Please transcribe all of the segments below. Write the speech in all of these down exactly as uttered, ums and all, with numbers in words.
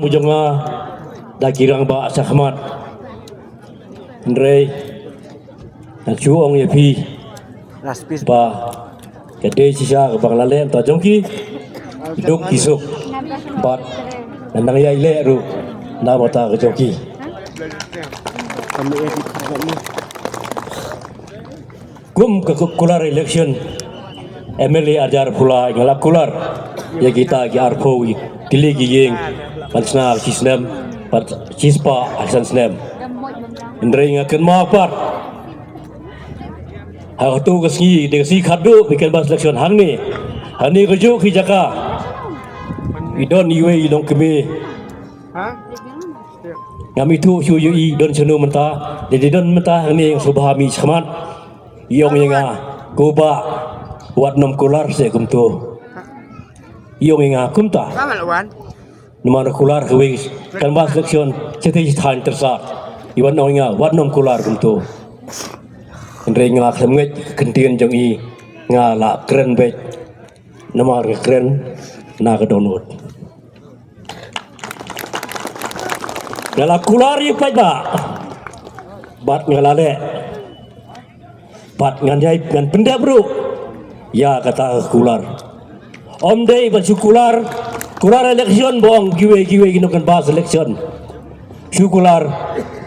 Mu jong nga da ki rangbah shakhmat. Hynrei ngan shu ong ïa phi ba ka dei shisha kaba nga la leh mynta jong ki duk ki suk bad ngan nang ïai leh ruh na bynta ka jong ki. Kum ka ku-, kular election M L A arhajar arphew lai nga la kular ïa kita ki arphew tylli ki ïing ban shna shisnem bad shispah ha san snem. Hynrei nga kynmaw pat ha katu ka sngi, dei ka sngi khatduh ba kin bas election hangne. Hangne ka juh ki jaka i don iwei i nongkmie. Ngam ithuh shuh ïohi don shano mynta. Dei dei don mynta hangne, nga sngewbha mih shakhmat. I ong ïa nga, ko bah, wat nym kular seh kumto. I ong ïa nga kumta. Namar kular kawei kan bas election shatei shathaiñ tyrsat. I wan ong ïa nga wat nym kular kumto. Hynrei nga khlem ngeit ka ktien jong i, nga la kren beit. Namar ka kren na ka dohnud. Nga la kular ïa u paidbah bad nga la leh bad ngan ïai, ngan pyndep ruh ïa kata ka kular. Ym dei ban shu kular, kular election ba ong kiwei kiwei ki nongcanvass election. Shu kular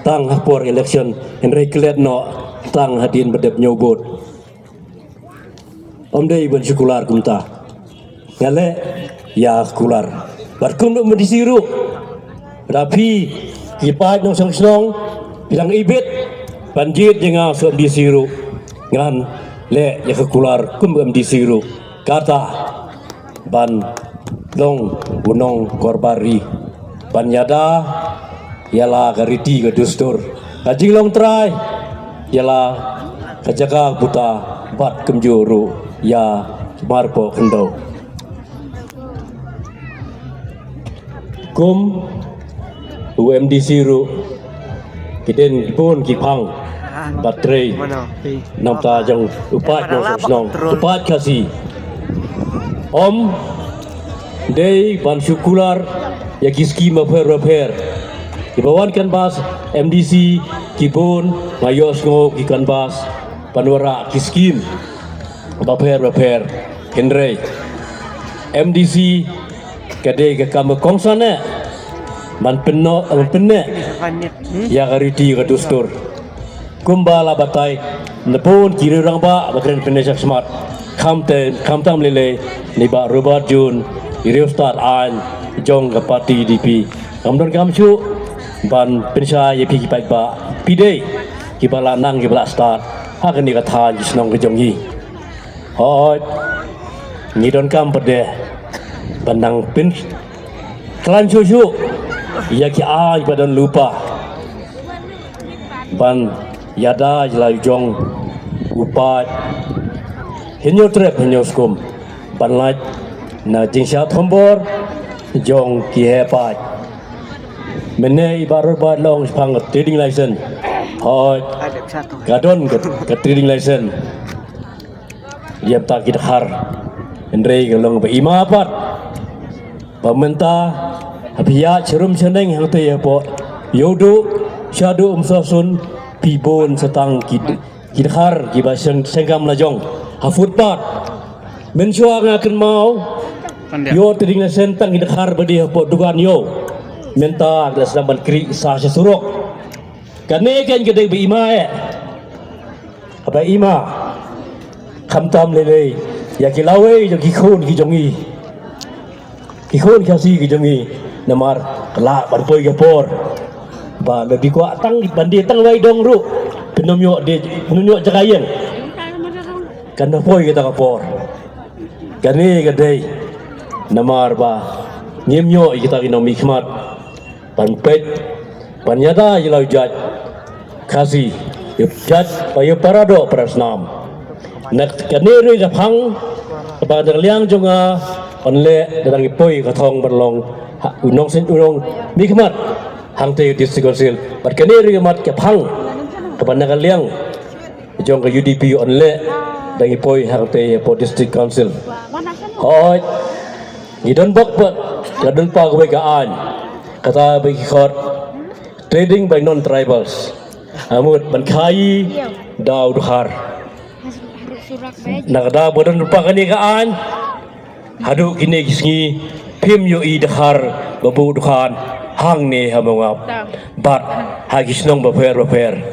tang ha por election, hynrei klet noh tang hadien ba dep ñiew vote. Ym dei ban shu kular kumta. Nga leh ïa ka kular. Bad kum u M D C ruh, lada phi ki paid nongshong shnong phi dang ibit ban jied ïa nga sa M D C ruh, ngan leh ïa ka kular kum u M D C ruh. Kata ban long u nongkor bar ri, ban ïada ïa la ka riti ka dustur, ka jinglong trai ïa la ka jaka buta bad kumjuh ruh ïa marpoh khyndew. Kum u M D C ruh ki dei bun ki phang ba trei na bynta jong u paid nongshong shnong, u paid Khasi. Ym dei ban shu kular ïa ki skim bapher bapher. Kiba wan canvass M D C ki bun, nga ïohsngew ki canvass ban wanrah ki skim bapher bapher. Hynrei M D C ka dei ka kam ka kongsan eh ban pynnoh, ban pynneh ïa ka riti ka dustur. Kumba la batai na bun ki riew rangbah ba kren pyneh shakhmat, khamtam, khamtam lei lei na i Bah Robert June, i riewstad aiñ jong ka party U D P. Ngam donkam shuh ban pynshai ïa phi ki paidbah, phi dei kiba la nang kiba la stad ha kane ka thaiñ ka shnong ka jong ngi. Hooid, ngi donkam pat de ban nang pynkylla shuh shuh ïa ki aiñ ba don lypa ban ïada ïa la u jong u paid Hynñiewtrep Hynñiewskum ban lait na jingshah thombor jong ki heh paid. Mynne i Bah Robert la ong shaphang ka trading license. Hooid, ka don ka, ka trading license. Ïa bynta ki dkhar. Hynrei ka long ba ima pat ba mynta ha phi ïaid sharum shaneng hangtei hapoh Ïewduh, Shahduh, Umsohsun, phi bun sa tang ki, ki dkhar kiba sheng, shengkam lajong ha footpath. Mynshuwa nga kynmaw ïoh trading license tang ki dkhar ba dei hapoh dukan ïew. Mynta ki la sdang ban khrieh sha surok. Kane keiñ ka dei ba ima eh. Kaba ima, khamtam lei lei ïa ki lawei jong ki khun ki jong ngi, ki khun Khasi ki jong ngi. Namar ka lah ban poi ka por ba lada kwah tang ban die tang wei dong ruh, pynnym ïoh die, pynnym ïoh jaka ïeng. Kan da poi kata ka por. Kane ka dei namar ba ngim ïoh ïa kita ki nongmihkhmat ban peit, ban ïada ïa la u jait Khasi, ïa u jait ba ïa para doh para snam. Na kane ruh ka phang kaba na ka liang jong nga, yn leh da dang ïa poi ka thong ban long ha, u nongseng, u nongmihkhmat hangtei District Council. Bad kane ruh ka mat ka phang kaba na ka liang jong ka U D P yn leh da dang ïa poi hangtei hapoh District Council. Hooid, ngi don bok pat, ka don pat kawei ka aiñ. Kata ba ki khot trading by non-tribals. Amut ban khaïi da u dkhar. Na kata ba don lypa kane ka aiñ, haduh kine ki sngi phim ïohi dkhar ba buh dukan hangne ha Mawngap bad ha ki shnong bapher bapher.